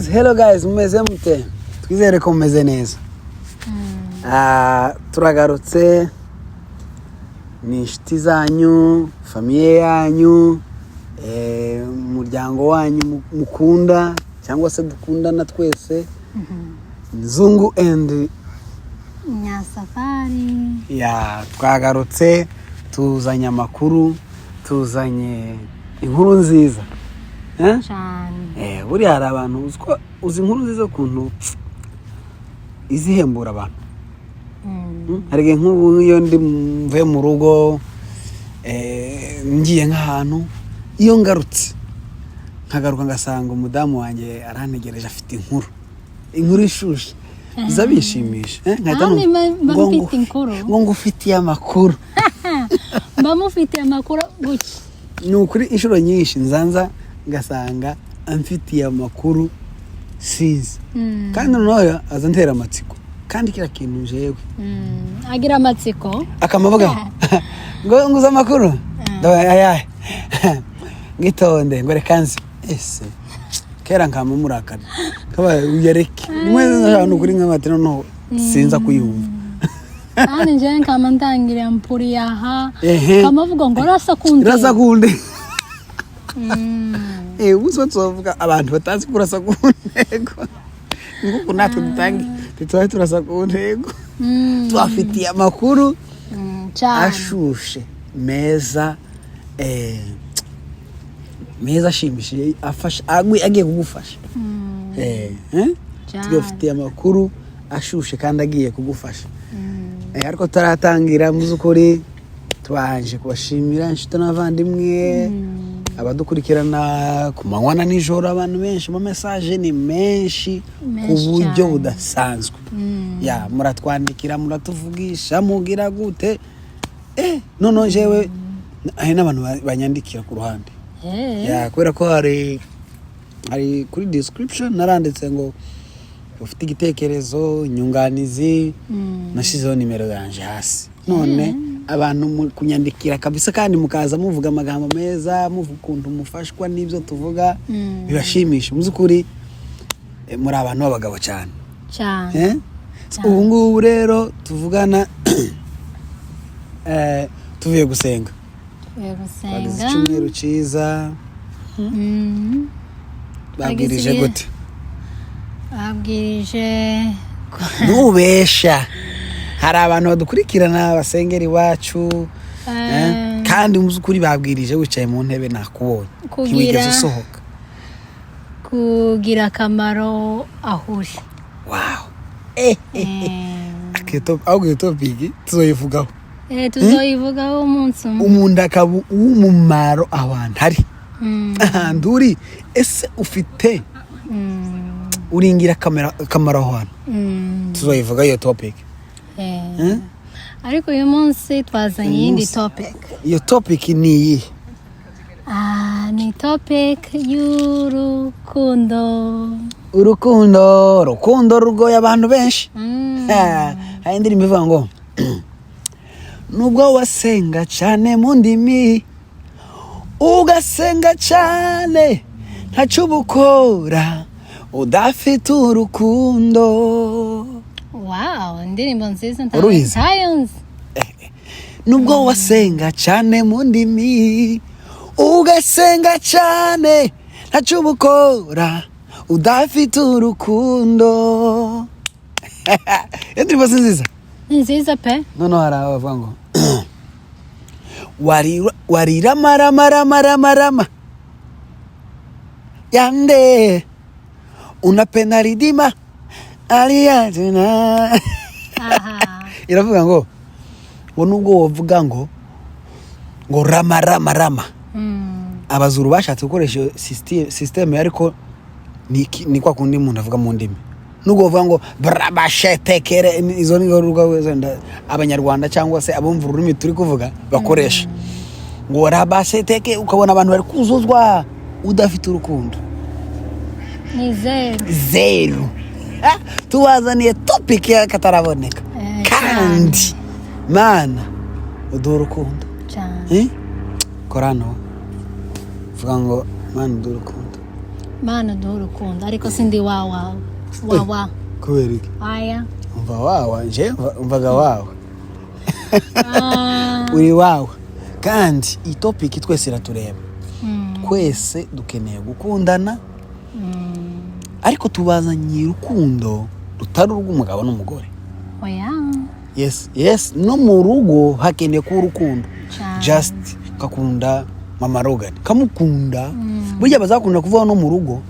Hello guys, mumeze mute? Twizere ko mumeze neza. Turagarutse, ni inshuti zanyu, famille yanyu, umuryango wanyu mukunda cyangwa se dukundana twese, Nzungu and Nyasafari. Ya, twagarutse tuzanye amakuru, tuzanye inkuru nziza. Eh? Cyane. Buriya hari abantu, uzi ko uzi inkuru nziza ukuntu izihembura abantu. Hari igihe nk'ubu iyo ndi mvuye mu rugo, ngiye nk'ahantu, iyo ngarutse nkagaruka ngasanga umudamu wanjye arantegereje, afite inkuru ishushe, biza bishimisha. Nkahita Kandi numva mba ngo mfite inkuru. Ngo ngufitiye amakuru. Mba mufitiye amakuru gutya. Ni ukuri, inshuro nyinshi nzanza ngasanga amfitiye amakuru, sinzi. Kandi noneho aza antera amatsiko, kandi kiriya kintu jewe Agira amatsiko. Akamavuga ngo nguze amakuru, ndabaye ayahe? Ngitonde ngo reka nzi ese kera nkama murakari kabaye uyareke rimwe ahantu kuri nk'amati, noneho sinza kuyumva. Kandi njyewe nkama ndangira mpuriye aha. Ehe. Kamavuga ngo rasa kunde. Irasa kunde. Umunsi wose tuzavuga abantu batazi kurasa ku ntego, nguku natwe dutange tubaye turasa ku ntego. Tubafitiye amakuru Cyane. ashushe, meza, meza ashimishije, afasha, agiye kugufasha. Eh? Cyane. Tubafitiye amakuru ashushe kandi agiye kugufasha. Ariko tutaratangira, mu by'ukuri tubanje kubashimira, inshuti n'abavandimwe, abadukurikirana ku manywa na nijoro. Abantu benshi, ama message ni menshi ku Menshi buryo cyane. budasanzwe. Ya, muratwandikira, muratuvugisha, mugira gute. Noneho jewe hari n'abantu banyandikira ku ruhande. Ya, kubera ko hari kuri description naranditse ngo ufite igitekerezo, inyunganizi, nashyizeho nimero yanjye hasi. None abantu kunyandikira kabisa, kandi mukaza muvuga amagambo meza, muvuga ukuntu mufashwa n'ibyo tuvuga, bibashimisha. Mu by'ukuri, muri abantu b'abagabo cyane. Cyane. Eh? Ubu ngubu rero tuvugana, tuvuye gusenga. Tuvuye Twagize gusenga. icyumweru cyiza. Babwirije gute? Babwirije Ntubesha, hari abantu badukurikirana basengera iwacu, eh? Kandi mu by'ukuri babwirije wicaye mu ntebe, nakubonye, ntiwigeze usohoka. Kugira akamaro aho uri. Wow. Ahubwo iyo topic tuzoyivugaho. Tuzoyivugaho umunsi umwe. Umuntu akaba uw'umumaro ahantu ari, ahantu uri. Ese ufite uri ingirakamaro aho hantu? Tuzoyivuga iyo topic. Eh? Ariko uyu munsi twazanye Uyu iyindi munsi. topic. Iyo topic ni iyihe? Ni topic y'urukundo. Urukundo, urukundo rugoye abantu benshi. Hari indirimbo ivuga ngo nubwo wasenga cyane mu ndimi, ugasenga cyane, ntacyo uba ukora udafite urukundo. Wow, indirimbo nziza. Uruyizi? Ntayo nzi. Nubwo wasenga cyane mu ndimi, ugasenga cyane, ntacyo uba ukora udafite urukundo. Iyo ndirimbo si nziza? Ni nziza pe. Noneho hari aho bavuga ngo warira warira rama rama rama rama yande unapenda ridima aliyatena. Aha. Iravuga ngo nubwo wovuga ngo rama rama rama. Abazuru bashatse gukoresha iyo système, ariko ni kwa kundi umuntu avuga mu ndimi, nubwo bavuga ngo brabashetekere, izo ni ruga wenda Abanyarwanda cyangwa se abumva ururimi turi kuvuga bakoresha, ngo rabasheteke, ukabona abantu bari kuzuzwa, udafite urukundo Ni zeru. Zeru. Tubazaniye topic y'akataraboneka. Kandi Mana uduha urukundo. Cyane. Eh? Kora hano, vuga ngo Mana uduha urukundo. Mana duhe urukundo, ariko sindi wawa wawa. Kubera iki? Aya. Umva wawa, nje umvaga wawa. Ah. Uri wawa, kandi iyi topic twese iratureba. Twese dukeneye gukundana, ariko tubazaniye urukundo rutari urw'umugabo n'umugore. Oya. Yes, no mu rugo hakeneye kuba urukundo. Cyane. Just kakunda mama Rogan, kamukunda. Burya bazakunda kuvuga no mu rugo,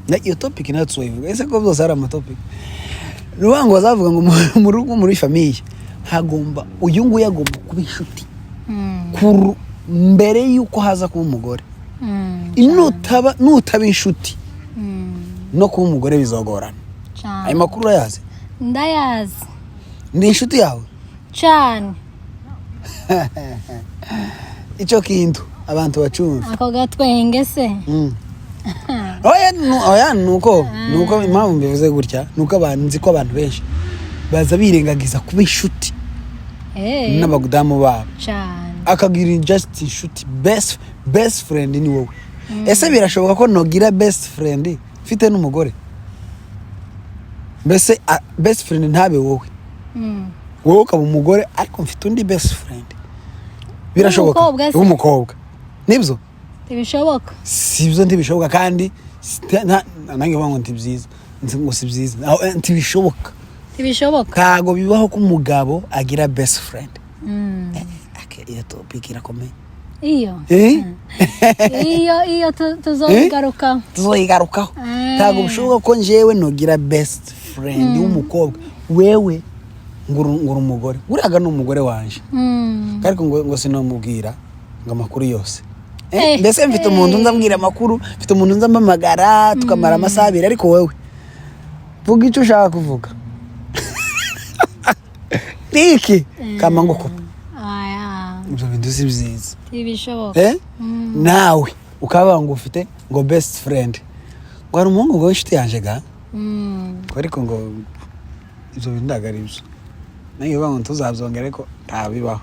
na iyo topic nayo tuzoyivuga. Ese ko byose ari amatopic? Ni ukuvuga ngo bazavuga ngo mu rugo, muri famille, hagomba uyu nguyu agomba kuba inshuti mbere y'uko haza kuba umugore. Nutaba inshuti, no kuba umugore bizogorana. Cyane. Ayo makuru urayazi? Ndayazi. Ni inshuti yawe? Cyane. Icyo kintu abantu bacumva. Ako gatwenge se? Oya, oya, nuko impamvu mbivuze gutya nuko abantu, nzi ko abantu benshi baza birengagiza kuba inshuti n'abadamu babo. Cyane. Akagira just inshuti, best friend ni wowe. Ese birashoboka ko nogira best friend mfite n'umugore? Mbese best friend ntabe wowe, wowe ukaba umugore, ariko mfite undi best friend, birashoboka? W'umukobwa se? W'umukobwa, nibyo. Ntibishoboka. Si byo, ntibishoboka. Kandi nanjye uvuga ngo ntibyiza, ngo si byiza. Aho, ntibishoboka. Ntibishoboka. Ntago bibaho ko umugabo agira best friend. Okay, iyo topic irakomeye. Iyo Eh? iyo tuzogaruka. Tuzoyigarukaho. Ntabwo bishoboka ko njyewe nogira best friend w'umukobwa, wewe ngo uri umugore, uriya ni umugore wanje, ariko ngo sinamubwira ngo amakuru yose. Mbese mfite umuntu nza amakuru, mfite umuntu nza mpamagara tukamara amasaha 2, ariko wowe vuga icyo ushaka kuvuga niki kama ngo kupa. Aya. Ibyo bintu si byiza. Ntibishoboka. Eh? Nawe ukaba ngo ufite ngo best friend, ngo hari umuhungu ngo w'inshuti yanje ga, ngo ariko ngo ibyo bintu ntabwo ari byo. Nange uvuga ngo tuzabyongere, ariko ntabibaho,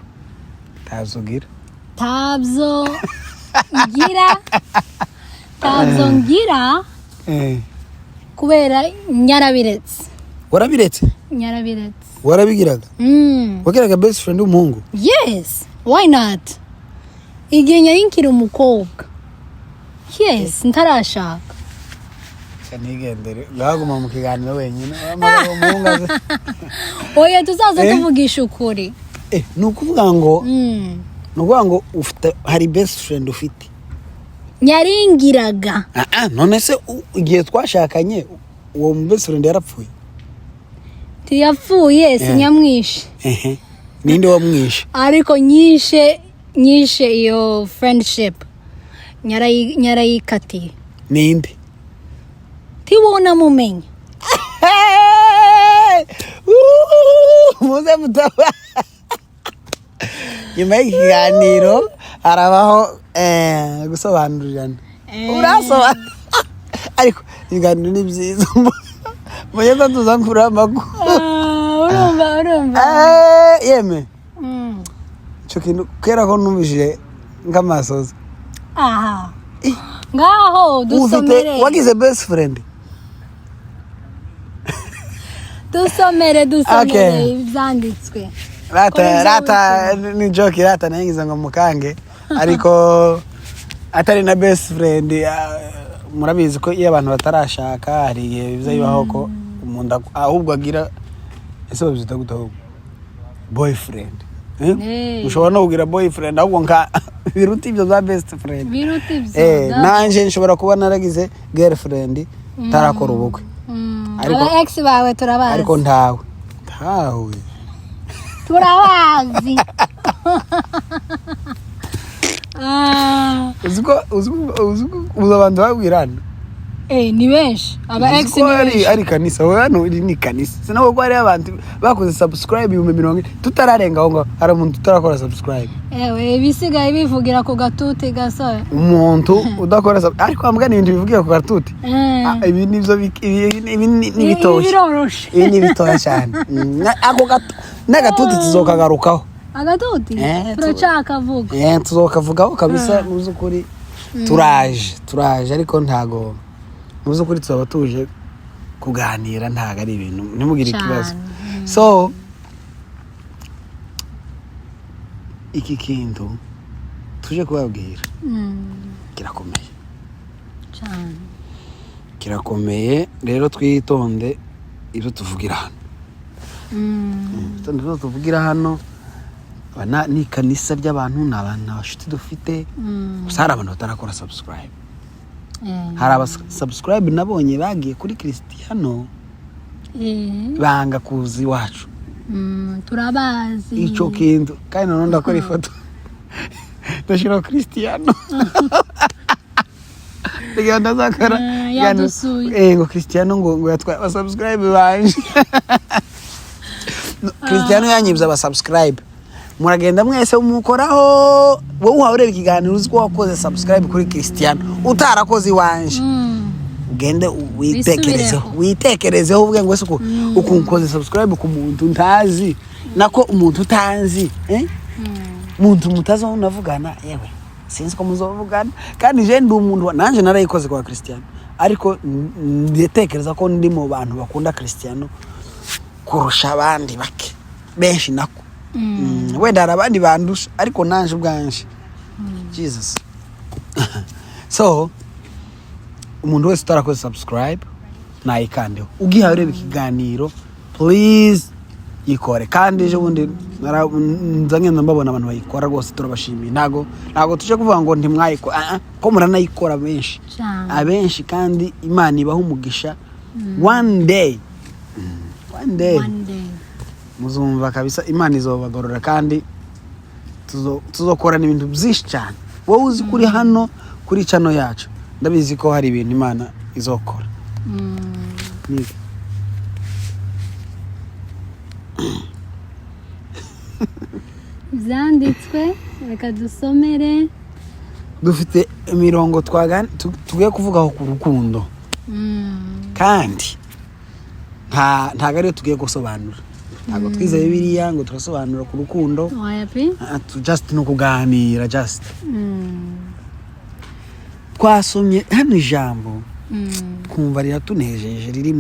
ntabyo ugira. Ntabyo ngira, ntabyo ngira. Kubera nyarabiretse. Warabiretse? Nyarabiretse. Warabigiraga? Wagiraga best friend w'umuhungu? Yes, why not? Igihe nyari nkiri umukobwa, yes, ntarashaka. Nigendere, ngaguma mu kiganiro wenyine. Wamara uwo muhungu aze. Oya, tuzaza. Eh? Tuvugisha ukuri. Ni ukuvuga ngo ni ukuvuga ngo ufite, hari best friend ufite? Nyaringiraga. Ah, ah, none se igihe twashakanye uwo mu best friend yarapfuye? Ntiyapfuye, sinyamwishe. Ehe, ninde wamwishe? Ariko nyishe iyo friendship. Nyarayikatiye. Ninde? Tibona mumenya. Hey! Muze mutaba nyuma y'ikiganiro harabaho gusobanurirana. Urasobanura, ariko ibiganiro ni byiza, mugeza tuza nkura amakuru. Ah, urumva. Yeme, icyo kintu kera ko numvishije nk'amasozi. Aha ngaho. Ufite Dusomere. Wagize best friend? Dusomere. Okay. Ibyanditswe. Rata. Komeza. Rata ni joke, rata nayigize ngo mukange, ariko atari na best friend. Murabizi ko iyo abantu batarashaka hari igihe biza bibaho ko umuntu ahubwo agira, ese babyita gute ahubwo, boyfriend, eh? Ushobora no kugira boyfriend ahubwo nka biruta ibyo bya best friend. Biruta ibyo. Nanje nshobora kuba naragize girlfriend tarakora ubukwe. Aba ex bawe turabazi. Ariko ntawe. Turabazi. Ah, uzi ko uzi abantu babwirana. Ni benshi aba ex. Uzi ko Ni benshi. Ari kanisa wowe, hano iri ni kanisa, sinabwo ko hariho abantu bakoze subscribe 40,000, tutararenga aho ngaho hari umuntu utarakora subscribe. Ewe, ibisigaye bivugira ku gatuti gasore. Umuntu udakora ariko wambwa ni ibintu bivugira ku gatuti. Ah, ibi nibyo ibi ni Ibi bitoshye. Biroroshe. Ibi ni bitoya cyane. Ako gato n'agatuti tuzokagarukaho. Agatuti. Turacakavuga. Tuzokavugaho kabisa. Mu by'ukuri turaje, ariko ntago Mu by'ukuri tuzaba tuje kuganira, ntabwo ari ibintu, ntimugire Cyane. ikibazo. So iki kintu tuje kubabwira kirakomeye. Cyane. Kirakomeye. Rero twitonde ibyo tuvugira hano. Twitonde ibyo tuvugira hano. Aba ni ikanisa ry'abantu, ni abantu, ni abashuti dufite. Gusa hari abantu batarakora subscribe. Hari aba subscribe nabonye bagiye kuri Cristiano, banga kuza iwacu. Turabazi. Icyo kintu kandi noneho ndakora ifoto, ndashyiraho Cristiano kugira ngo ndazakora. Yadusuye. Ngo Cristiano ngo yatwaye aba subscribe banje. No, Cristiano yanyibye aba subscribe. Muragenda mwese mukoraho. Wowe uhawe ureba ikiganiro, uzi ko wakoze subscribe kuri Cristiano, utarakoze iwanje, ugende witekerezeho. Wisubireho. Witekerezeho, uvuge ngo ese uku nkoze subscribe ku muntu ntazi, nako umuntu utanzi, eh? Muntu mutazi aho unavugana, yewe sinzi ko muzovugana. Kandi je ndi umuntu nanje narayikoze kwa Cristiano, ariko ndatekereza ko ndi mu bantu bakunda Cristiano kurusha abandi bake, benshi nako. Wenda hari abandi bandusha, ariko nanje ubwanje, Jesus. So umuntu wese utarakoze subscribe nayikandeho. Ugihaye ureba ikiganiro, please yikore. Kandi ejo bundi nza ngenda mbabona abantu bayikora rwose, turabashimiye. Ntago tuje kuvuga ngo ntimwayikora. Ah, ah, ko muranayikora benshi. Cyane. Abenshi. Kandi Imana ibaha umugisha. One day, one day, One day. muzumva kabisa Imana izobagorora, kandi tuzokorana ibintu byinshi cyane. Wowe uzi kuri hano kuri channel yacu, ndabizi ko hari ibintu Imana izokora. Ibyanditswe, reka dusomere. Dufite imirongo tugiye kuvugaho ku rukundo. Kandi ntabwo ariyo tugiye gusobanura. Ntabwo twize Bibiliya ngo turasobanura ku rukundo. Oya pe. Ah, just ni ukuganira, just. Twasomye hano ijambo, twumva riratunejeje, riri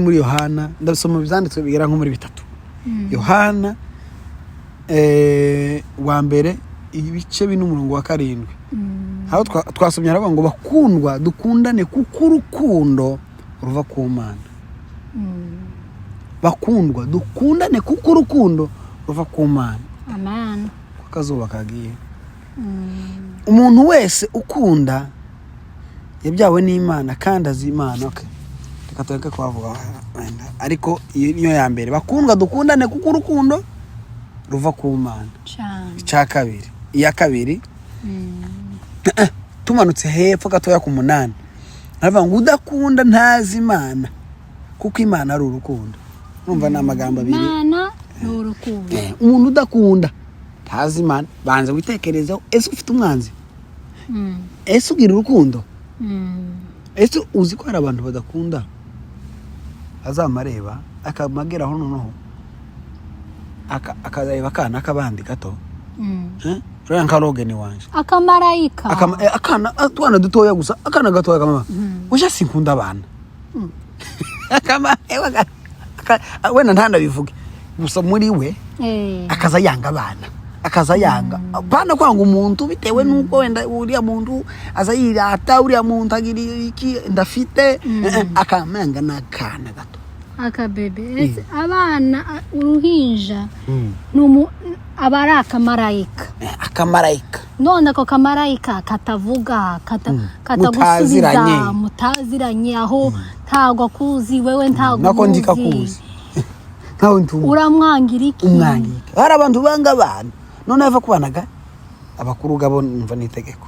muri Yohana. Ndasoma ibyanditswe bigera nko muri bitatu. Yohana wa mbere, ibice 4, umurongo wa 7, aho twasomye haravuga ngo: "Bakundwa, dukundane kuko urukundo ruva ku Mana." Bakundwa, dukundane kuko urukundo ruva ku Mana. Amen. Ko akazuba kagiye. Umuntu wese ukunda yabyawe n'Imana kandi azi Imana. Okay. Reka tureke kuhavuga wenda, ariko iyo niyo ya mbere: bakundwa, dukundane kuko urukundo ruva ku Mana. Cyane. Icya kabiri, iya kabiri, tumanutse hepfo gatoya ku 8, haravuga ngo: "Udakunda ntazi Imana, kuko Imana ari urukundo." Urumva ni amagambo abiri. Imana ni urukundo. Umuntu udakunda ntazi Imana. Banza witekerezeho: ese ufite umwanzi? Ese ugira urukundo? Ese uzi ko hari abantu badakunda, azamareba akamageraho, noneho akareba akana k'abandi gato? Eh? Uriya nka Rogeni wanje. Akamarayika. Akana, utwana dutoya gusa, akana gatoya kamama uje: "Sinkunda abana." Akama ewa wenda ntanabivuge, gusa muri we akaza yanga abana, akaza yanga pana, kwanga umuntu bitewe n'uko wenda uriya muntu aza yirata, uriya muntu agira iki ndafite, akamanga n'akana gato. Akabebe. Ese abana, uruhinja ni aba ari akamarayika. Akamarayika. None ako kamarayika katavuga, katagusubiza. Mutaziranye. Mutaziranye, aho ntabwo akuzi wewe, ntabwo Nako umuzi. ndikakuzi nkawe ntumva. Uramwangira iki? Umwangika. Hari abantu banga abantu, none ava kubanaga abakuru gabo, numva ni itegeko.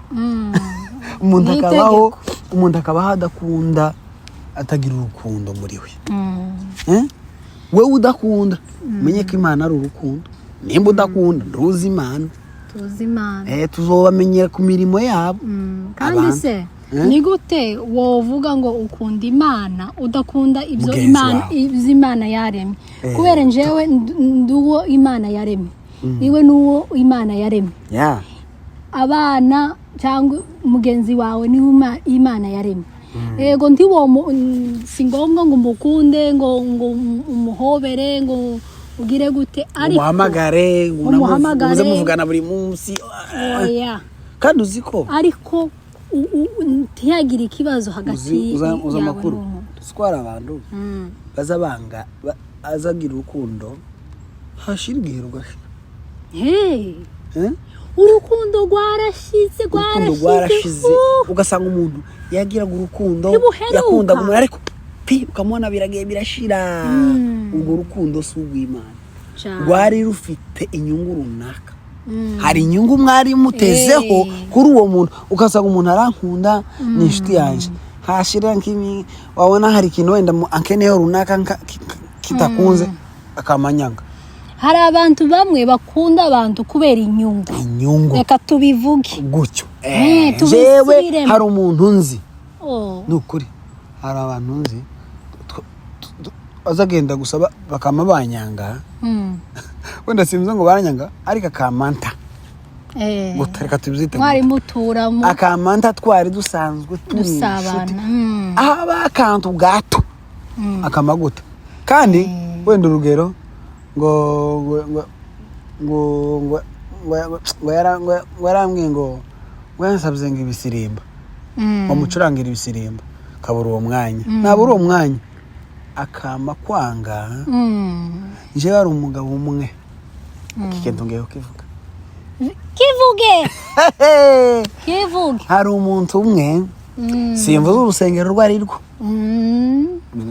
Umuntu Ni akabaho, itegeko. umuntu akabaho adakunda, atagira urukundo muri we. Eh? Wowe udakunda, umenye ko Imana ari urukundo. Nimba udakunda, ntuzi Imana. Tuzi Imana. Tuzobamenyera ku mirimo yabo. Kandi Abantu. se Eh? ni gute wovuga ngo ukunda Imana udakunda ibyo Mugenzi Imana, wawe. ibyo Imana yaremye? Kubera njyewe ndi uwo Imana yaremye, iwe n'uwo Imana yaremye. Abana cyangwa mugenzi wawe niwe Imana yaremye. Yego, si ngombwa ngo umukunde, ngo umuhobere, ngo ugire gute, ariko Umuhamagare, ngo Umuhamagare. muze muvugana buri munsi. Oya. Kandi uzi ko Ariko ntihagire ikibazo hagati uzi yawe amakuru n'umuntu. Uzi ko hari abantu baza banga azagira urukundo, hashira igihe rugashira. Hey, Eh? urukundo rwarashize. Urukundo Rwarashize. rwarashize, ugasanga umuntu yagiraga urukundo, Ntibuheruka. yakundaga umuntu, ariko pi ukamubona biragiye birashira. Urwo rukundo si urw'Imana. Cyane. Rwari rufite inyungu runaka. Hari inyungu mwari mutezeho kuri uwo muntu. Ugasanga umuntu arankunda, ni inshuti yanjye, hashira nk'imi wabona hari ikintu wenda ankeneyeho runaka kitakunze, akamanyanga. Hari abantu bamwe bakunda abantu kubera inyungu. Inyungu. Reka tubivuge. Gutyo. Tubisubiremo. Jewe hari umuntu nzi. Oh. Ni ukuri, hari abantu nzi azagenda gusa bakama banyanga. Wenda simvuze ngo baranyanga, ariko akamanta guta, reka tubyite Mwari guta. muturamo. Akamanta, twari dusanzwe turi Dusabana. inshuti, ahaba akantu gato akamaguta. Kandi wenda urugero ngo yarambwiye ngo yansabye ngo ibisirimba, ngo mucurangire ibisirimba, kabura uwo mwanya, nabura uwo mwanya akama kwanga. Njyewe hari umugabo umwe, iki kintu ngiye kukivuga. Kivuge, kivuge. Hari umuntu umwe, simvuze urusengero urwo ari rwo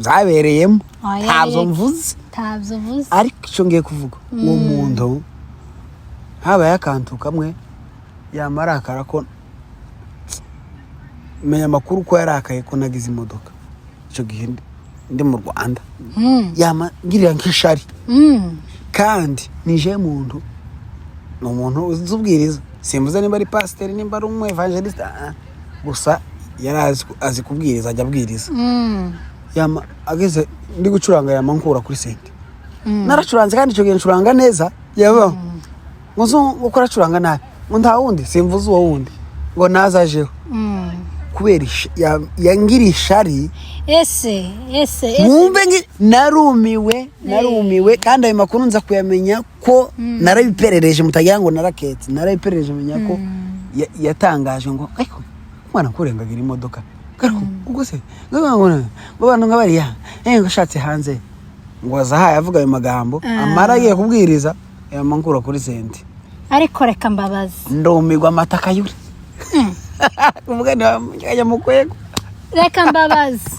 zabereyemo. Oya, Ntabyo reka. mvuze. Ntabyo uvuze. Ariko icyo ngiye kuvuga, uwo muntu habaye akantu kamwe yamarakara, ko menya amakuru ko yarakaye ko nagize imodoka icyo gihe ndi mu Rwanda. Yama ngirira nk'ishari. Kandi nije muntu, ni umuntu uzi ubwiriza, simvuze nimba ari pasiteri, nimba ari umu evangeliste, gusa yari azi kubwiriza, ajya abwiriza. Yama ageze ndi gucuranga, yama nkura kuri sente. Naracuranze, kandi icyo gihe ncuranga neza, yaba ngo nzo uko aracuranga nabi, ngo nta wundi, simvuze uwo wundi, ngo nazajeho kubera yangiriye ishari. Ese ese ese. Mwumve narumiwe, narumiwe. Kandi ayo makuru nza kuyamenya ko narabiperereje, mutagira ngo naraketse, narabiperereje menya ko yatangaje ngo ariko umwana kurengagira imodoka, ariko ubwo se ngo abantu nka bariya ngo ashatse hanze, ngo azahaye avuga ayo magambo. Amara agiye kubwiriza, yamankura kuri senti. Ariko reka mbabaze. Ndumirwa, amata akayure kuvuga ntiwajya mu kwego. Reka mbabaze,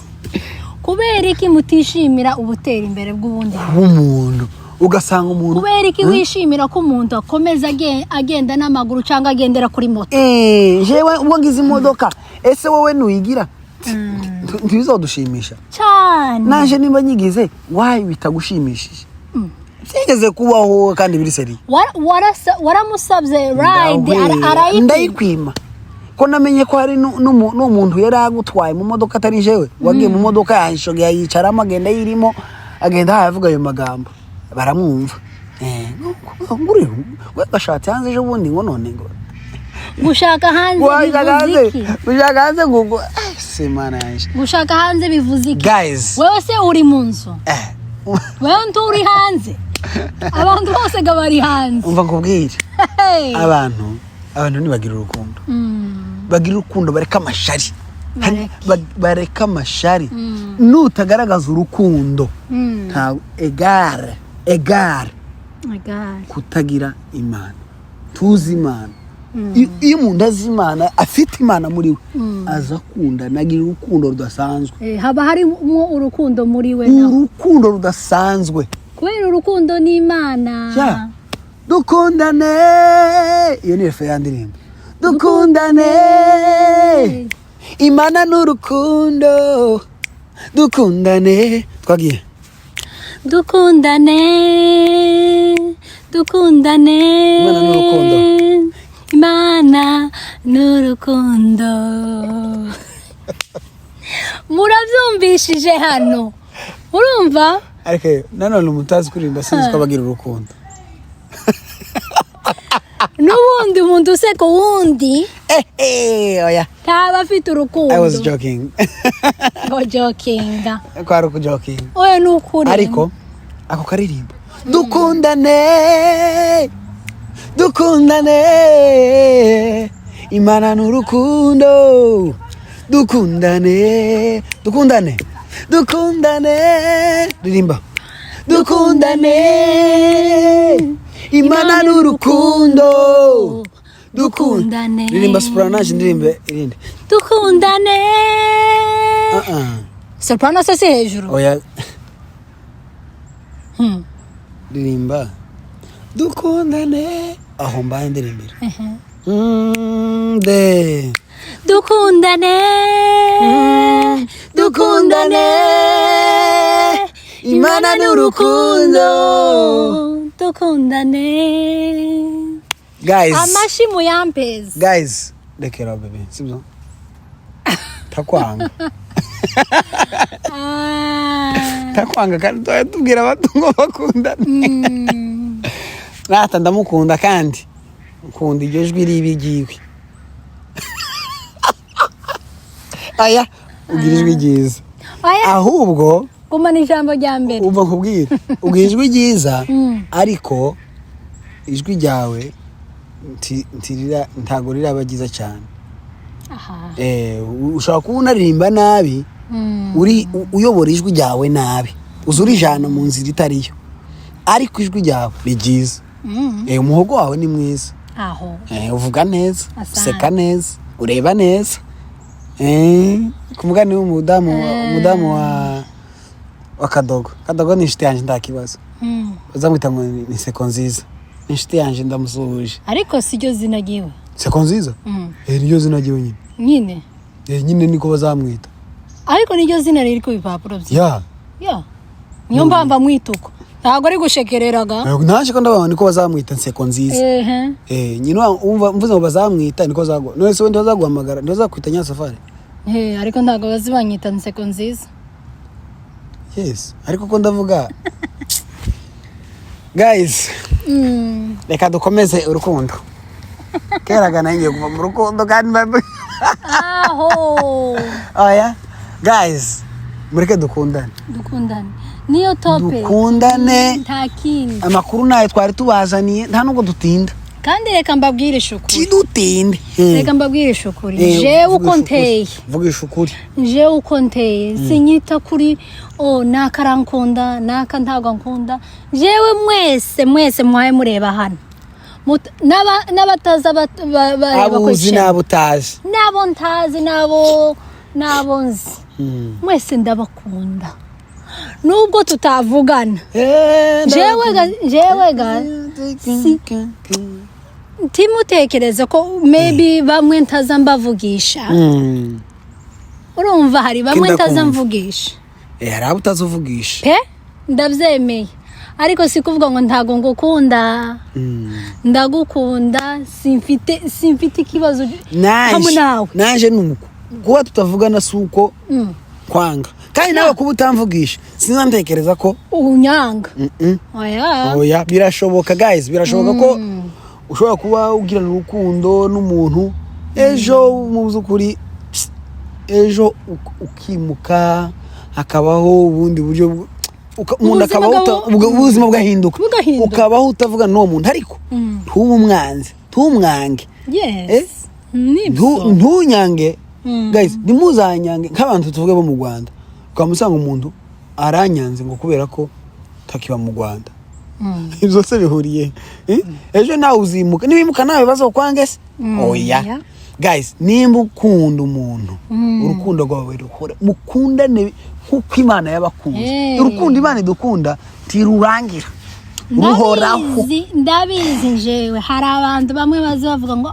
kubera iki mutishimira ubutera imbere bw'ubundi? Bw'umuntu, ugasanga umuntu Kubera iki wishimira ko umuntu akomeza agenda n'amaguru cyangwa agendera kuri moto? Jewe ubwo ngize imodoka, ese wowe nuyigira ntibizodushimisha? Cyane. Naje nimba nyigize, wayi bitagushimishije? Byigeze kubaho kandi biri sérieux. Waramusabye ride, arayikwima. Ndayikwima, ko namenye ko hari n'umuntu yari agutwaye mu modoka, atari jewe wagiye mu modoka yanjye, yayicaramo, agenda yirimo, agenda ahaye avuga ayo magambo, baramwumva. Ngo we gashatse hanze ejo bundi, ngo none ngo Gushaka hanze Gushaka bivuze hanze iki? Gushaka hanze ngo se Mana yanjye. Gushaka hanze bivuze iki? Guys. Wewe se uri mu nzu? Wewe nturi hanze? Abantu bose ngo bari hanze. Umva nkubwire. Hey. Abantu ntibagira urukundo. Bagira urukundo, bareka amashari. Bareke. Bareka amashari. Nutagaragaza urukundo, nta egare egare. My God. Kutagira Imana, tuzi Imana. Iyo umuntu azi Imana, afite Imana muri we, aza akunda, nagira urukundo rudasanzwe. Haba harimo urukundo muri we nawe. Urukundo rudasanzwe. Kubera urukundo n'Imana. Ya. Dukundane, iyo ni refrain ya ndirimbo dukundane. Imana n'urukundo, dukundane, twagiye. Dukundane, dukundane. Imana n'urukundo. Imana n'urukundo, murabyumvishije hano, urumva? Ariko nanone umuntu utazi kuririmba, sinzi ko abagira urukundo. N'ubundi umuntu useka uwundi Eh, eh, oya. ntaba afite urukundo. I was joking. Ngo jokinga? Kwari ukujoking. Oya, ni ukuri. Ariko ako karirimbo, "Dukundane, dukundane, Imana ni urukundo, dukundane, dukundane, dukundane," ririmba, "Dukundane, Imana ni urukundo." Dukundane. Ririmba soprano, naje ndirimbe irindi. Dukundane. Uh-uh. Soprano se si hejuru? Oya. Ririmba "Dukundane" aho mbaye ndirimbira. De Dukundane, dukundane, Imana ni urukundo. Dukundane. Guys. Amashi muyampezi. Guys, rekera bebe, sibyo? Takwanga. Ah. Takwanga, kandi tuba tubwira abantu ngo bakundane. Rata ndamukunda, kandi nkunda iryo jwi ribi ryiwe. Aya, ugira ijwi ryiza. Oya. Ahubwo Gumana ijambo rya mbere. Umva nkubwire, ugira ijwi ryiza, ariko ijwi ryawe ntago riraba ryiza cyane. Aha. Ushobora kuba unaririmba nabi, uri uyobora ijwi ryawe nabi, uza urijana mu nzira itariyo, ariko ijwi ryawe ni ryiza. Umuhogo wawe ni mwiza. Aho. Uvuga neza. Asante. Useka neza, ureba neza. Ku mugani w'umudamu, umudamu wa Kadogo. Kadogo ni inshuti yanjye, nta kibazo. Bazamwita ngo ni Seko Nziza, ni inshuti yanjye, ndamusuhuje. Ariko si ryo zina ryiwe. Seko Nziza? Niryo zina ryiwe nyine. Nyine. Nyine niko bazamwita. Ariko niryo zina riri ku bipapuro bye? Ya. Ya, niyo mpamvu amwita uko, ntabwo ari gushekereraga. Naje ko ndabona niko bazamwita, Nseko Nziza. Nyine umva mvuze ngo bazamwita, niko bazagwa. None se wenda bazaguhamagara, ntibazakwita Nyasafari? Ariko ntabwo bazi banyita Nseko Nziza. Yes, ariko ko ndavuga, guys, reka dukomeze urukundo. Keraga nanjye kuva mu rukundo kandi Aho. Oya guys, mureke dukundane. Dukundane, niyo topic. Dukundane. Nta kindi. Amakuru nayo twari tubazaniye, nta nubwo dutinda. Kandi reka mbabwire ishukuri. Tidutinde. Reka mbabwire ishukuri, jewe uko nteye. Vugisha ukuri. Jewe uko nteye, sinyita kuri o naka arankunda, naka ntabwo ankunda. Jewe mwese mwese mwaye mureba hano, n'abataza bareba abo kuri uzi channel. N'abo utazi. N'abo ntazi, n'abo nzi, mwese ndabakunda nubwo tutavugana. Jewe ga ntimutekereze ko maybe bamwe ntaza mbavugisha. Urumva, hari bamwe Kinda ntaza kumva. mvugisha. Hari abo utazi uvugisha. Pe, ndabyemeye, ariko si kuvuga ngo ntago ngukunda. Ndagukunda, simfite ikibazo hamwe nawe. Naje ni uko kuba tutavugana si uko kwanga, kandi nawe kuba utamvugisha sinantekereza ko unyanga. Mm-mm. Oya. Oya, birashoboka guys, birashoboka ko ushobora kuba ugirana urukundo n'umuntu ejo, mu by'ukuri ejo ukimuka, hakabaho ubundi buryo umuntu Ubuzima akabaho ubuzima bugahinduka. Bugahinduka. Ukabaho utavugana n'uwo muntu, ariko ntube umwanzi, ntumwange. Yes, nibyo. Ntunyange guys, ntimuzanyange. Nk'abantu tuvuge bo mu Rwanda, ukaba usanga umuntu aranyanze ngo kubera ko takiba mu Rwanda. Ibyo se bihuriye? Eh? Ejo nawe uzimuka, niwimuka nawe bazokwange se? Oya. Yeah. Guys, nimba ukunda umuntu, urukundo rwawe ruhora, mukundane nk'uko Imana yabakunze. Hey. Urukundo Imana idukunda ntirurangira, ruhoraho. Ndabizi, ndabizi. Njewe hari abantu bamwe bazi bavuga ngo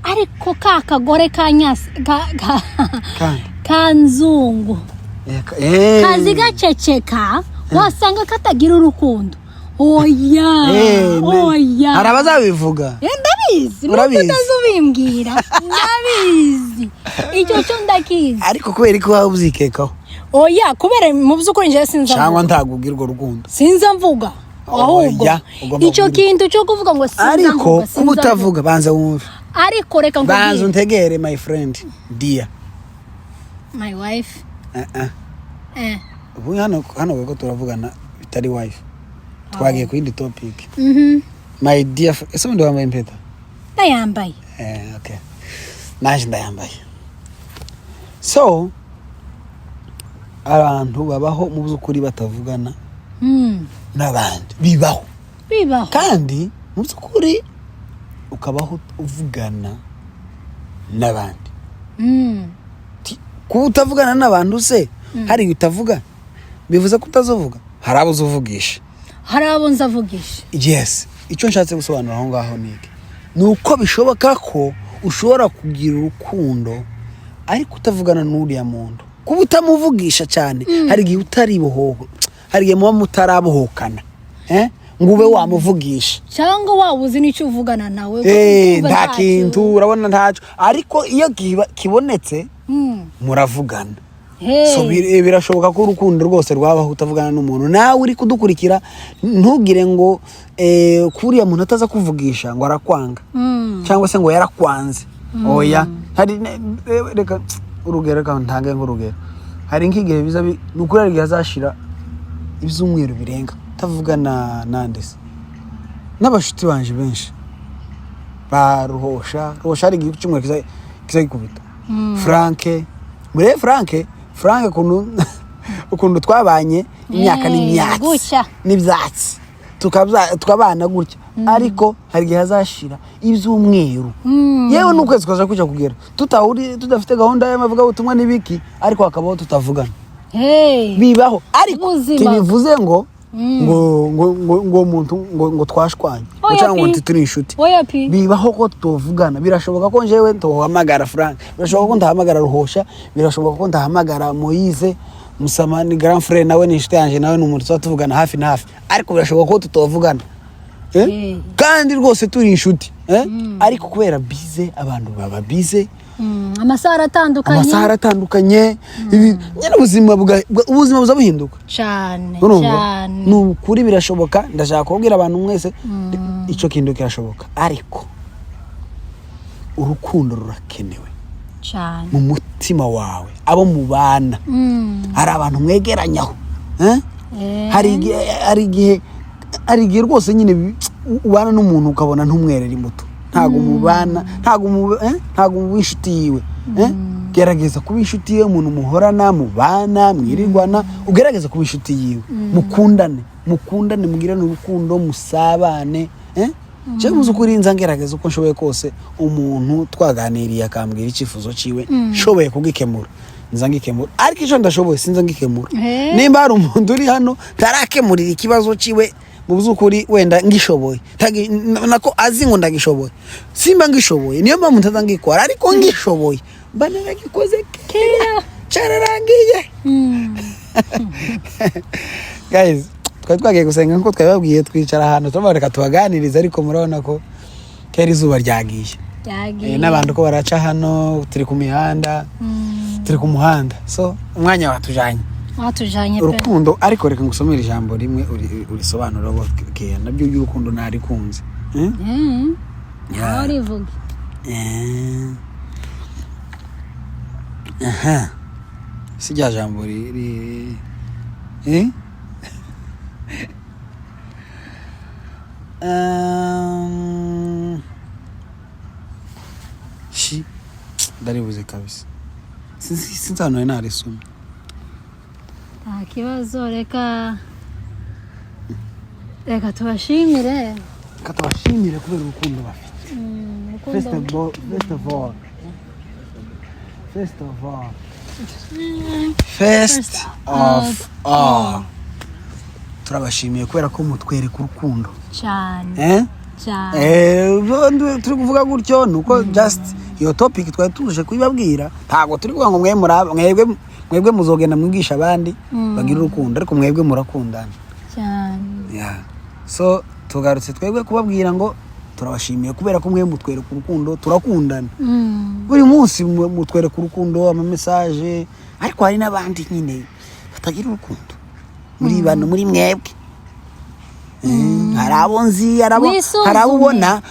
ariko ka kagore ka nyasi ka Kandi. ka nzungu kazi gaceceka, wasanga katagira urukundo. Oya. Oya. Hari abazabivuga. Ndabizi nubwo Urabizi? utazubimbwira, ndabizi, icyo cyo ndakizi. Ariko kubera ko waba uzikekaho? Oya, kubera mu by'ukuri njyewe sinza Cyangwa mvuga. ntabwo ubwira urwo rukundo. Sinza mvuga. Ahubwo Oya, ugomba icyo kugira- kintu cyo kuvuga ngo sinza Ariko mvuga, kuba sinza utavuga, banza wumve. mvuga. Ariko reka Banza nkubwire. untegere, my friend dear. My wife. Ubu hano ko turavugana bitari wife, twagiye ku yindi topic. My dear ese ubundi wambaye impeta? Ndayambaye. Okay, naje ndayambaye. So abantu babaho mu by'ukuri batavugana n'abandi, bibaho. Bibaho. Kandi mu by'ukuri ukabaho uvugana n'abandi. Kuba utavugana n'abantu se, hari igihe utavuga bivuze ko utazovuga? Hari abo uzuvugisha. Hari abo nzavugisha. Yes, icyo nshatse gusobanura aho ngaho ni iki: ni uko bishoboka ko ushobora kugira urukundo ariko utavugana n'uriya muntu. Kuba utamuvugisha cyane, hari igihe utaribohoka, hari igihe muba mutarabohokana, eh? Ngo ube wamuvugisha. Cyangwa waba uzi n'icyo uvugana nawe, ukumva nta ntacyo. kintu, urabona ntacyo, ariko iyo kibonetse muravugana. Hey. So birashoboka ko urukundo rwose rwabaho utavugana n'umuntu. Nawe uri kudukurikira, ntugire ngo kuriya muntu ataza kuvugisha ngo arakwanga cyangwa se ngo yarakwanze. Oya. Hari reka urugero, reka ntange nk'urugero. Hari nk'igihe biza ni ukuri, hari igihe azashira ibyumweru birenga utavugana nande se, n'abashuti banje benshi ba Ruhosha. Ruhosha hari igihe icyumweru kiza gikubita. Franke, murebe Franke, Franke ukuntu twabanye imyaka n'imyatsi gutya. n'ibyatsi, tukabana gutya, ariko hari igihe hazashira ibyumweru, yewe n'ukwezi kwaza kujya kugera tutahuri, tudafite gahunda y'amavugabutumwa n'ibiki, ariko hakabaho tutavugana. Hey. Bibaho, ariko Ubuzima. ntibivuze ngo ngo uwo muntu ngo twashwanye ngo Oya cyangwa ngo pi. ntituri inshuti. Oya pi. Bibaho ko tuvugana. Birashoboka ko njyewe ntohamagara Frank, birashoboka ko ndahamagara Ruhosha, birashoboka ko ndahamagara Moise Musama, ni grand frère, nawe ni inshuti yanjye, nawe ni umuntu tuba tuvugana hafi na hafi, ariko birashoboka ko tutovugana, eh? Kandi rwose turi inshuti, eh? Ariko kubera bize, abantu baba bize. Amasaha aratandukanye. Amasaha aratandukanye, nyine ubuzima buza buhinduka. Cyane. Urumva? Cyane. Ni ukuri birashoboka. Ndashaka kubwira abantu mwese, icyo kintu kirashoboka, ariko urukundo rurakenewe cyane mu mutima wawe, abo mubana. Hari abantu mwegeranyaho, eh? Hari igihe rwose nyine ubana n'umuntu ukabona ntumwerera imbuto, ntabwo mubana, ntabwo muba inshuti yiwe, eh? Gerageza kuba inshuti ye. Umuntu muhorana, mubana, mwirirwana, ugerageza kuba inshuti yiwe, mukundane, mukundane, mugirane urukundo, musabane, eh? Jewe muzi ukuri, nza ngerageza uko nshoboye kose. Umuntu twaganiriye akambwira icyifuzo ciwe, nshoboye kugikemura nza ngikemura, ariko icyo ndashoboye sinza ngikemura. Nimba hari umuntu uri hano ntarakemurira ikibazo ciwe, mu by'ukuri wenda ngishoboye, nako azi ngo ndagishoboye, simba ngishoboye, niyo mpamvu ntaza ngikora, ariko ngishoboye mba naragikoze kera, cyararangiye. Guys, twari twagiye gusenga nk'uko twabibabwiye, twicara ahantu turavuga reka tubaganirize, ariko murabona ko kera izuba ryagiye. Ryagiye. N'abantu ko baraca hano, turi ku mihanda, turi ku muhanda, so umwanya watujanye. Watujanye pe. Urukundo, ariko reka ngusomere ijambo rimwe urisobanura keya nabyo by'urukundo, narikunze. Eh? Yeah. Aho rivuga. Aha si rya jambo eh? Shi ndaribuze kabisa. Sinzi ahantu nari narisomye. Nta kibazo, reka tubashimire. Reka tubashimire kubera urukundo bafite. Urukundo. First of all, first of all, first of all, turabashimiye kubera ko mutwereka urukundo. Cyane. Eh? Cyane. Ubundi turi kuvuga gutyo ni uko just iyo topic twari tuje kuyibabwira. Ntabwo turi kuvuga ngo mwebwe muzogenda mwigisha abandi bagira urukundo, ariko mwebwe murakundana. Cyane. Yeah. So tugarutse twebwe kubabwira ngo turabashimiye kubera ko mwe mutwereka urukundo, turakundana. Buri munsi mutwereka urukundo, ama message, ariko hari n'abandi nyine batagira urukundo muri bano, muri mwebwe. Hari abo nzi, Wisuzume. hari abo ubona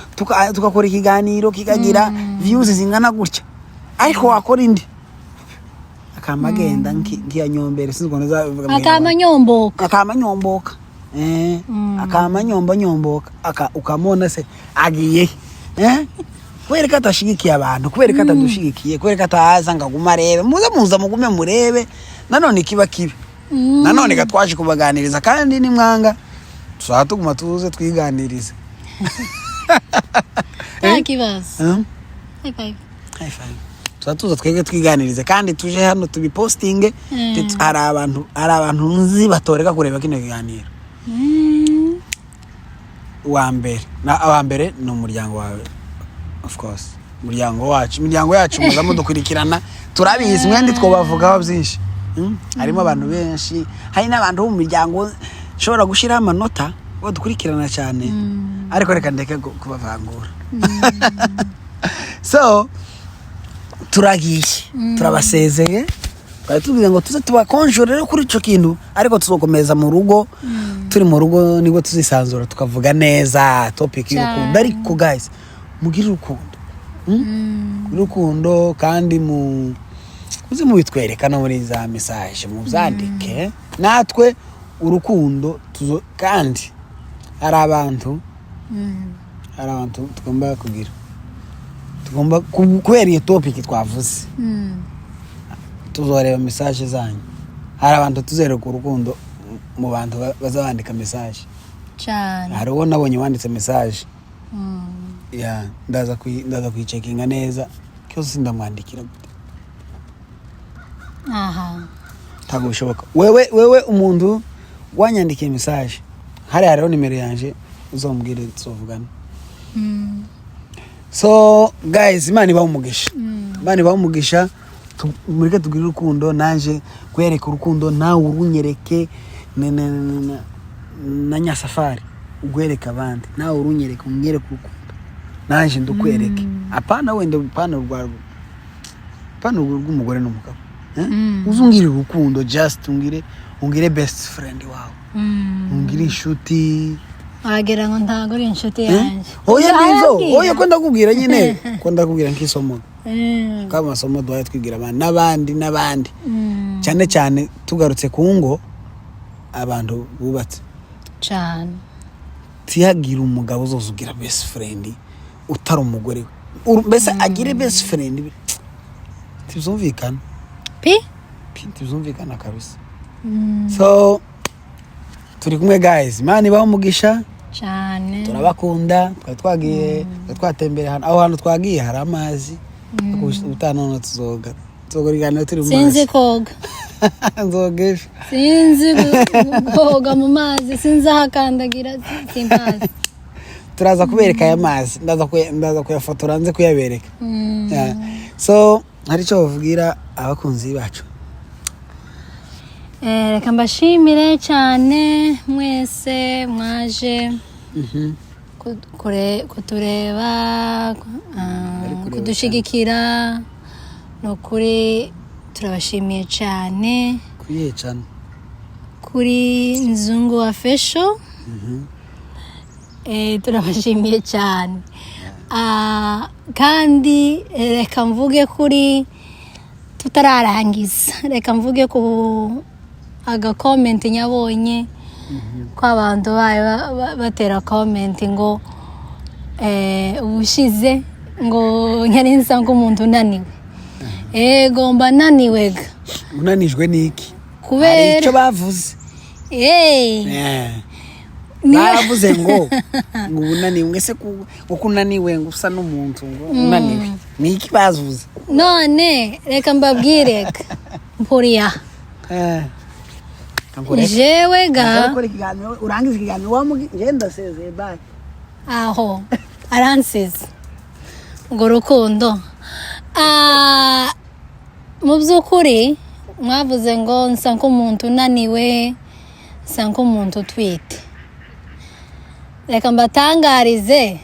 tugakora ikiganiro kikagira views zingana gutya, ariko wakora indi akama agenda nkiya nyombere, sinzi ukuntu uzabivuga mu Akama Kinyarwanda. nyomboka. Akama nyomboka, akama nyombo nyomboka, ukamubona se agiye he? Kubera ko atashigikiye abantu, kubera ko atadushigikiye, kubera ko ataza ngo agume arebe. Muze, muza mugume murebe. Nanone kiba kibi, nanone gatwaje kubaganiriza, kandi nimwanga tuzaba tuguma tuze twiganirize. Nta kibazo. Eh? High five. High five. Tuza tuza twebwe twiganirize kandi tuje hano tubipostinge. Hari abantu nzi batoreka kureba kino kiganiro. Uwa mbere na aba mbere ni umuryango wawe, of course, umuryango wacu, imiryango yacu muza mudukurikirana, turabizi mwende twobavugaho byinshi. Harimo abantu benshi, hari n'abantu bo mu miryango nshobora gushyiraho amanota badukurikirana cyane, ariko reka ndeke kubavangura. So turagiye, turabasezeye. Twari tubwiye ngo tuze tubakonjore rero kuri icyo kintu, ariko tuzokomeza mu rugo. Turi mu rugo nibwo tuzisanzura tukavuga neza topic y'urukundo. Cyane. Ariko guys, mugire urukundo. Mugire urukundo kandi mu muze mubitwereka no muri za message, mubyandike, natwe urukundo tuzo. Kandi hari abantu tugomba kugira, tugomba kubera iyo topic twavuze, tuzoreba message zanyu. Hari abantu tuzereka urukundo mu bantu baza bandika message. Cyane. Hari uwo nabonye wanditse message ya ndaza kuyicekinga neza cyose, sindamwandikira gute. Aha. Ntabwo bishoboka. Wewe umuntu wanyandikiye message, hariya hariho nimero yanje, uzombwire tuzovugana. So guys, Imana ibahe umugisha, Imana ibahe umugisha. Mureke tugire urukundo. Naje kwereka urukundo, nawe urunyereke, na nyasafari ugwereka abandi, nawe urunyereke, unyereke urukundo, naje ndukwereke. Apana wenda, apana rwa, apana urwo rw'umugore n'umugabo, eh? Uzungire urukundo, just ungire best friend wawe, ungire inshuti. Wagira ngo ntabwo uri inshuti Eh? yanjye. Oya, nizo. Arambwira. Oya, ko ndakubwira nyine, ko ndakubwira nk'isomo, kaba amasomo duhaye twigira abantu n'abandi n'abandi, cyane cyane tugarutse ku ngo, abantu bubatse. Cyane. Tihagire umugabo uzoza ugira best friend utari umugore we. Mbese agire best friend, ntibizumvikana. Pi. Pi, ntibizumvikana kabisa. So turi kumwe guys, Imana ibahe umugisha. Cyane. Turabakunda. Twari twagiye, twari twatembera ahantu, aho hantu twagiye hari amazi. Ariko ubutaha noneho tuzoga ibiganiro turi mu Sinzi mazi. koga. Nzoga ejo. Sinzi koga mu mazi, sinzi aho akandagira, simpazi. Turaza kubereka aya mazi, ndaza kuyafotora nze kuyabereka. Yeah. So hari icyo bavugira abakunzi bacu? Reka mbashimire cyane mwese mwaje kutureba, Bari kureba. Kudushigikira. Ni ukuri turabashimiye cyane. Kuyicana. Kuri Nzungu Official. Turabashimiye cyane. Kandi reka mvuge kuri, tutararangiza, reka mvuge ku agacomment nyabonye ko abantu bayo batera comment ngo ubushize ngo nyari nsa nk'umuntu unaniwe. Ego, mba naniwe ga. Unanijwe n'iki? Hari Kubera icyo bavuze. Baravuze ngo unaniwe, ngo ese uko unaniwe, ngo usa n'umuntu ngo unaniwe ni iki bavuze? None reka mbabwire ga, mpuriya. Kankureke. Jewe ga. Gukora ikiganiro, urangiza ikiganiro wamugi, ngenda ndasezeye, bye. Aho aransize urwo rukundo. Mu by'ukuri mwavuze ngo nsa nk'umuntu unaniwe, nsa nk'umuntu utwite. Reka mbatangarize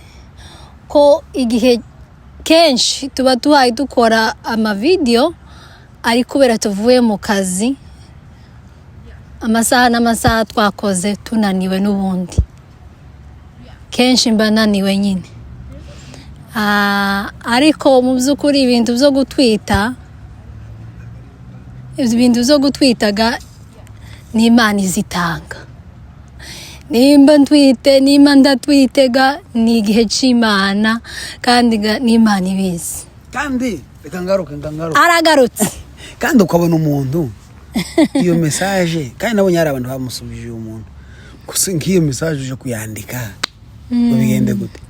ko igihe kenshi tuba tuhaye dukora amavideyo ari kubera tuvuye mu kazi, amasaha n'amasaha twakoze tunaniwe n'ubundi. Kenshi mba naniwe nyine. Ariko mu by'ukuri ibintu byo gutwitaga ni Imana izitanga. Nimba ntwite, nimba ndatwitega, ni igihe cy'Imana, kandi n'Imana ibizi. Kandi reka ngaruke, ngaruke. Aragarutse. Kandi ukabona umuntu iyo message, kandi nabonye hari abantu bamusubije uwo muntu. Gusa nk'iyo message uje kuyandika ngo bigende gute?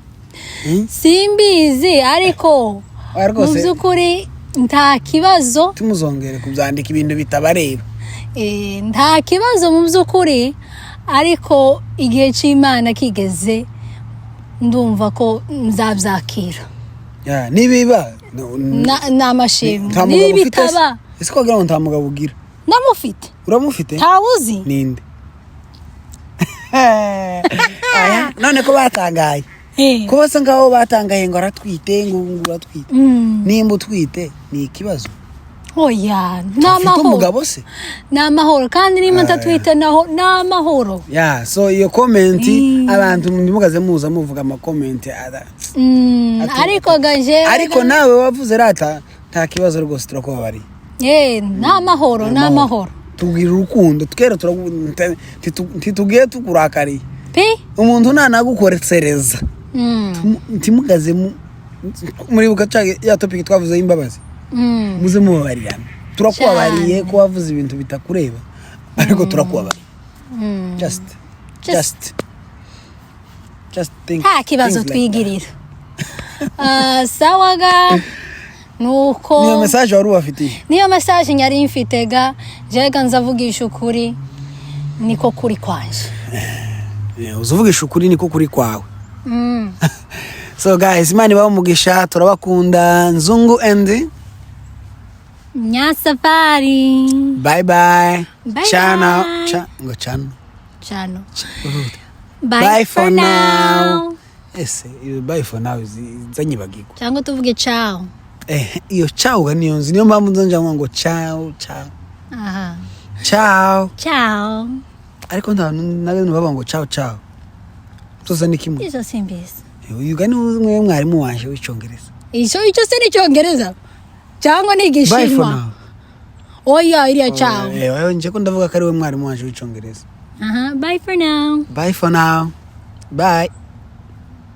Hmm? Simbizi, ariko Oya, mu rwose. by'ukuri nta kibazo. Tumuzongere kubyandika ibintu bitabareba. Nta kibazo mu by'ukuri, ariko igihe cy'Imana kigeze ndumva ko nzabyakira. Ya, nibiba Ni amashimwe. Nta mugabo ufite se? Nibitaba. Ese ko wagira ngo nta mugabo ugira? Ndamufite. Uramufite? Ntawuzi. Ninde? Aya, none ko batangaye, ko basa nkaho batangaye ngo aratwite, ngo uratwite, nimba utwite ni ikibazo? Oya, ni Ufite amahoro. umugabo se? Ni amahoro, kandi nimba ntatwite naho ni amahoro. Ya, so iyo comment, abantu ntimugaze muza muvuga ama comment Ariko gaje. Ariko nawe wavuze rata, nta kibazo rwose, turakubabariye. Ni amahoro, ni amahoro. Tubwira urukundo twera, ntitugiye tukurakariye. Pi. Umuntu nanagukosereza, ntimugaze muribuka ya topic twavuze y'imbabazi? Muze mubabarirana. Turakubabariye ko wavuze ibintu bitakureba, ariko turakubabariye. Just just think Nta kibazo. things like that. Twigirira. Sawa ga, nuko. Niyo message wari ubafitiye? Niyo message nyari mfite ga. Jega nzavugisha ukuri, niko kuri kwanje. Uzuvugisha ukuri, niko kuri kwawe. So guys, Imana ibahe umugisha, turabakunda. Nzungu and Nyasafari. Bye bye. Bye. Chana. Bye. Ngo chano. Chano. Bye, Bye, for now. Ese iyo bye for now izanyibagirwa. Cyangwa tuvuge ciao. Iyo ciao ga niyo nzi, niyo mpamvu nzongera ngo ciao ciao. Aha. Ciao. Ciao. Ariko nta n'abantu bavuga ngo ciao ciao, tuza ni kimwe. Izo simbizi. Uyu ga ni umwe mwarimu wanje w'Icyongereza. Icyo se ni Icyongereza cyangwa ni Bye for Igishinwa? now. Oya, iriya ciao. Nje ko ndavuga ko ari we mwarimu wanje w'Icyongereza. Aha, bye for now. Bye for now, bye.